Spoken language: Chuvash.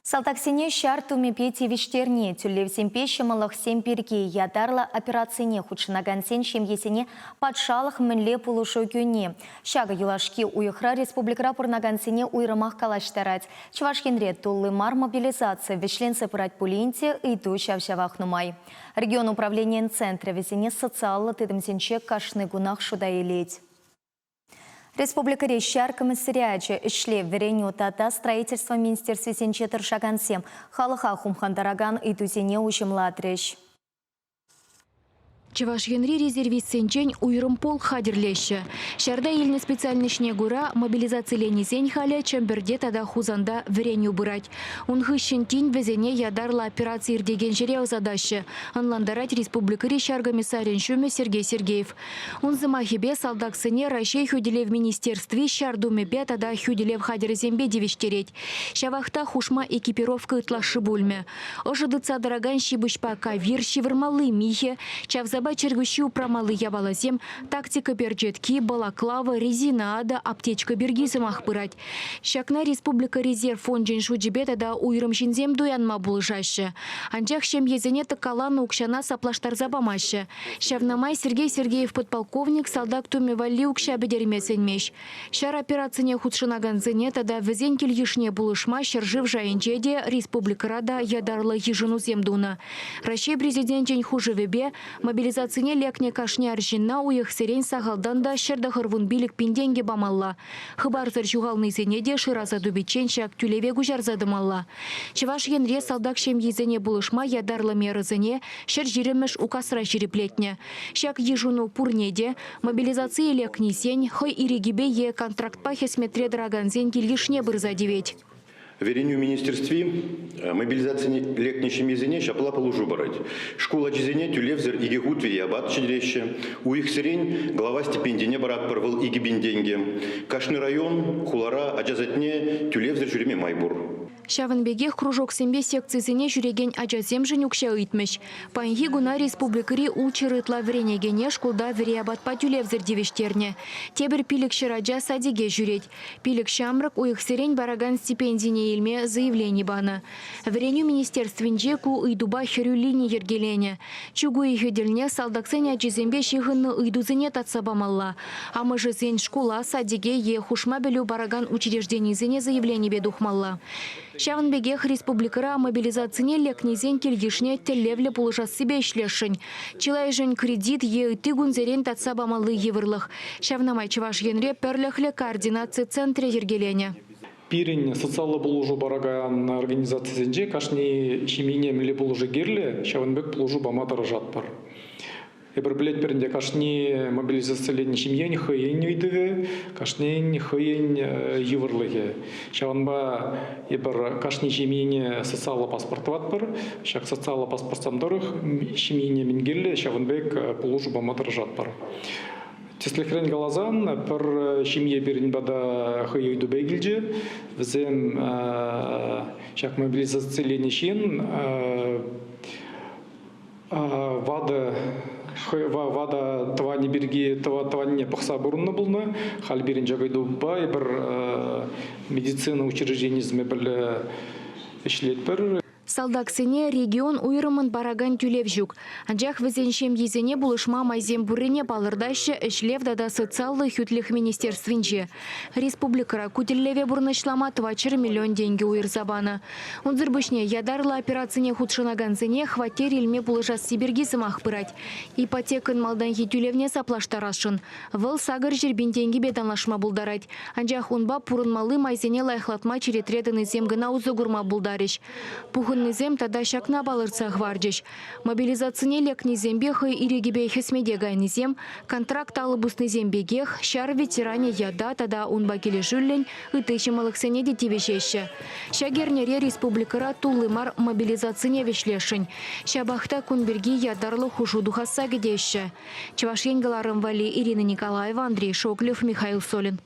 Салтаксене ҫар тумӗпе тивӗҫтерни, тӳлевсемпе ҫӑмӑллӑхсем пирки ятарлӑ операцине хутшӑнакансен ҫемйисене патшалӑх мӗнле пулӑшу кӳни. Ҫакӑ юлашки уйӑхра республикӑра пурӑнакансене уйрӑмах калаҫтарать. Чӑваш Енре тулли мар мобилизаци вӗҫленсе пырать пулин те ыйту ҫав-ҫавах нумай. Регион управленийӗн центрӗ вӗсене социаллӑ тытӑмсенче кашни кунах шута илет. Республикӑри ҫар комиссариачӗ, ӗҫлев, вӗренӳ тата строительство министерствисенче тӑрӑшакансем халӑха хумхантаракан ыйтусене уҫӑмлатрӗҫ. Чӑваш Енри резервистсенчен уйрӑм полк хатӗрлеҫҫӗ. Ҫарта илнӗ специальноҫне кура мобилизациленисен халӗ Чӗмпӗрте тата Хусанта вӗренӳ пырать. Ун хыҫҫӑн тин вӗсене ятарлӑ операци иртекен ҫӗре ӑсатаҫҫӗ, ӑнлантарать республикӑри ҫар комиссарӗн ҫумӗ Сергей Сергеев. Ун сӑмахӗпе, салтаксене Раҫҫей хӳтӗлев министерстви ҫар тумӗпе тата хӳтӗлев хатӗрӗсемпе тивӗҫтерет. Ҫавах та хушма экипировка ытлашши пулмӗ. Ӑшӑ тытса тӑракан ҫи-пуҫпа кавир, ҫывӑрмалли михӗ, чавсапа чӗркуҫҫи упрамалли япаласем, тактика перчетки, балаклава, резина атӑ, аптечка пирки сӑмах пырать. Ҫакна республика резерв фончӗн шучӗпе тата уйрӑм ҫынсем туянма пулӑшаҫҫӗ. Анчах ҫемьесене тӑккаланӑ укҫана саплаштарса памаҫҫӗ. Ҫавна май Сергей Сергеев подполковник салтак тумӗ валли укҫа пӗтерме сӗнмест. Ҫар операцине хутшӑнакансене тата вӗсен кил-йышне пулӑшма ҫӗршыв шайӗнче те, республикӑра та ятарлӑ йышӑнусем тунӑ. Раҫҫей Президенчӗн хушӑвӗпе мобилизацине лекнӗ кашни арҫынна уйӑхсерен сахалтан та 195 пин тенкӗ памалла. Хыпарсӑр ҫухалнисене те шыраса тупиччен ҫак тӳлеве куҫарса тӑмалла. Чӑваш Енре салтак ҫемйисене пулӑшма ятарлӑ мерӑсене 120-мӗш указра ҫирӗплетнӗ. Ҫак йышӑну пурне те, мобилизацие лекнисен, хӑй ирӗкӗпе е контрактпа хӗсметре тӑракансен кил-йышне пырса тивет. Вӗренӳ министерстви мобилизацине лекнӗ ҫемьесене ҫапла пулӑшу парать. Шкул ачисене тӳлевсӗр икӗ хут вӗри апат ҫитереҫҫӗ. Уйӑхсерен глава стипендине паратпӑр, вӑл 2000 тенкӗ. Кашни район, хулара ача садне тӳлевсӗр ҫӳреме май пур. Ҫавӑн пекех кружоксемпе секцисене ҫӳрекен ачасемшӗн укҫа ыйтмӗҫ. Паянхи куна республикӑри ултҫӗр ытла вӗренекене шкулта вӗри апатпа тӳлевсӗр тивӗҫтернӗ. Тепӗр 500 ача садике ҫӳрет. Пилӗк ҫамрӑк уйӑхсерен паракан стипендине илме заявлени панӑ. Вӗренӳ министерствинче ку ыйтупа хӗрӳ лини йӗркеленӗ. Чӳк уйӑхӗ тӗлне салтаксен ачисемпе ҫыхӑннӑ ыйтусене татса памалла. Амӑшӗсен шкула, садике е хушма пӗлӳ паракан учрежденисене заявленипе тухмалла. Ҫавӑн пекех республикӑра мобилизацине лекнисен кил-йышне тӗллевлӗ пулӑшассипе ӗҫлесшӗн. Чылайӑшӗн кредит е ытти кунсерен татса памалли йывӑрлӑх. Ҫавна май Чӑваш Енре пӗрлӗхлӗ координаци центрӗ йӗркеленӗ. Пирӗн социаллӑ пулӑшу паракан организацисенче кашни ҫемьене мӗнле пулӑшу кирлӗ, ҫавӑн пек пулӑшу пама тӑрӑшатпӑр. Эпир пӗлетпӗр ӗнтӗ, кашни мобилизациленнӗ ҫемьен хӑйӗн ыйтӑвӗ, кашнин хӑйӗн йывӑрлӑхӗ. Ҫавӑнпа эпир кашни ҫемьене социаллӑ паспорт тӑватпӑр. Ҫак социаллӑ паспортсем тӑрӑх ҫемьене мӗн кирлӗ, ҫавӑн пек пулӑшу пама тӑрӑшатпӑр. Тӗслӗхрен каласан, пӗр ҫемье пирӗн пата хӑй ыйтупа килчӗ. Вӗсем ҫак мобилизациленӗ ҫын ватӑ ватӑ тӑванӗ пирки тӑванне пӑхса пурӑннӑ пулнӑ. Халь пирӗн ҫак ыйтупа эпир медицина учрежденийӗсемпе пӗрле ӗҫлетпӗр. Салтаксене регион уйрӑммӑн паракан тӳлев ҫук. Анчах вӗсен ҫемйисене пулӑшма майсем пуррине палӑртаҫҫӗ Ӗҫлев тата социаллӑ хӳтлӗх министерствинче. Республикӑра ку тӗллеве пурнӑҫлама 400 миллион тенкӗ уйӑрса панӑ. Унсӑр пуҫне ятарлӑ операцине хутшӑнакансене хваттер илме пулӑшасси пирки сӑмах пырать. Ипотекӑн малтанхи тӳлевне саплаштарасшӑн. Вӑл 800 пин тенкӗпе танлашма пултарать. Анчах унпа пурӑнмалли майсене лайӑхлатма черетре тӑнисем кӑна усӑ курма пултарӗҫ. Пухӑннисем тата ҫакна палӑртса хӑварчӗҫ. Мобилизацине лекнисемпе хӑй ирӗкӗпе хӗсмете кайнисем, контракт алӑ пуснисем пекех, ҫар ветеранӗ ята тата унпа килӗшӳллӗн ытти ҫӑмӑллӑхсене те тивӗҫеҫҫӗ. Ҫак эрнере республикӑра тулли мар мобилизацине вӗҫлесшӗн. Ҫапах та кун пирки ятарлӑ хушу тухасса кӗтеҫҫӗ. Чӑваш Ен кӑларӑм валли Ирина Николаева, Андрей Шоклев, Михаил Солин.